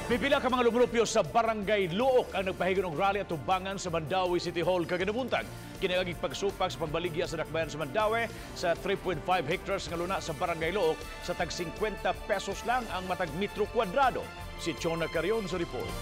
Pipila ka mga lumulupyo sa Barangay Looc ang nagpahigayon og rally atubangan sa Mandaue City Hall kaganing buntag. Kini ang pagsupak sa pagbaligya sa dakbayan sa Mandaue sa 3.5 hectares nga luna sa Barangay Looc sa tag 50 pesos lang ang matag metro kwadrado. Si Chona Carion sa report.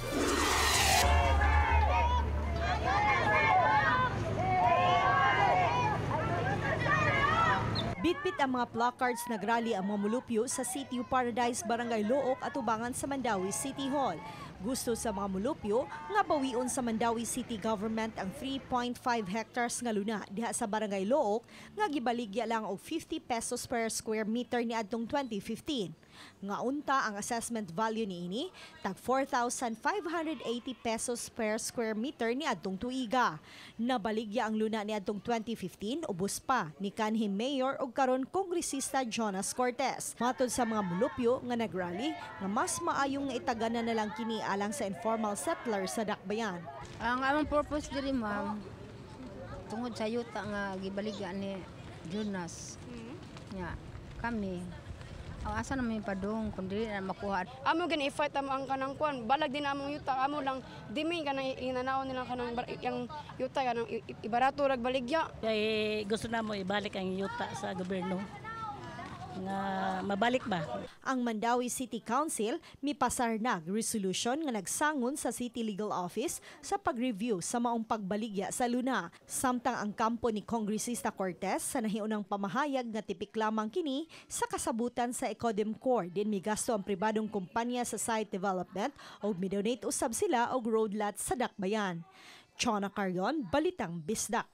Bitbit ang mga placards, nagrally ang mga mulupyo sa City Paradise, Barangay Looc, atubangan sa Mandaue City Hall. Gusto sa mga mulupyo nga bawion sa Mandaue City Government ang 3.5 hectares nga luna diha sa Barangay Looc nga gibaligya lang og 50 pesos per square meter niadtong 2015. Nga unta ang assessment value niini tag 4,580 pesos per square meter niadtong tuiga. Nabaligya ang luna niadtong 2015 ubos pa ni kanhi Mayor og karon Kongresista Jonas Cortes. Matod sa mga mulupyo nga nagrally nga mas maayong nga itaganan na lang kini alang sa informal settlers sa dakbayan. Ang among purpose diri, ma'am, tungod sa yuta nga gibaligya ni Jonas. Nga kami, ang asa naman padung kung dili na makuha. Amo gani i-fight amo ang kanang kuan, balag din among yuta, amo lang dimi kanang inanaw nila kanang yang yuta kanang ibarato rag baligya. Kay gusto na mo ibalik ang yuta sa gobyerno nga mabalik ba. Ang Mandaue City Council mipasar nag resolution nga nagsangon sa City Legal Office sa pag-review sa maong pagbaligya sa luna. Samtang ang kampo ni Kongresista Cortes sa nahiunang pamahayag nga tipik lamang kini sa kasabutan sa Ecodem Corps din migasto ang pribadong kumpanya sa site development o midonate usab sila og road lot sa dakbayan. Chona Carion, Balitang Bisdak.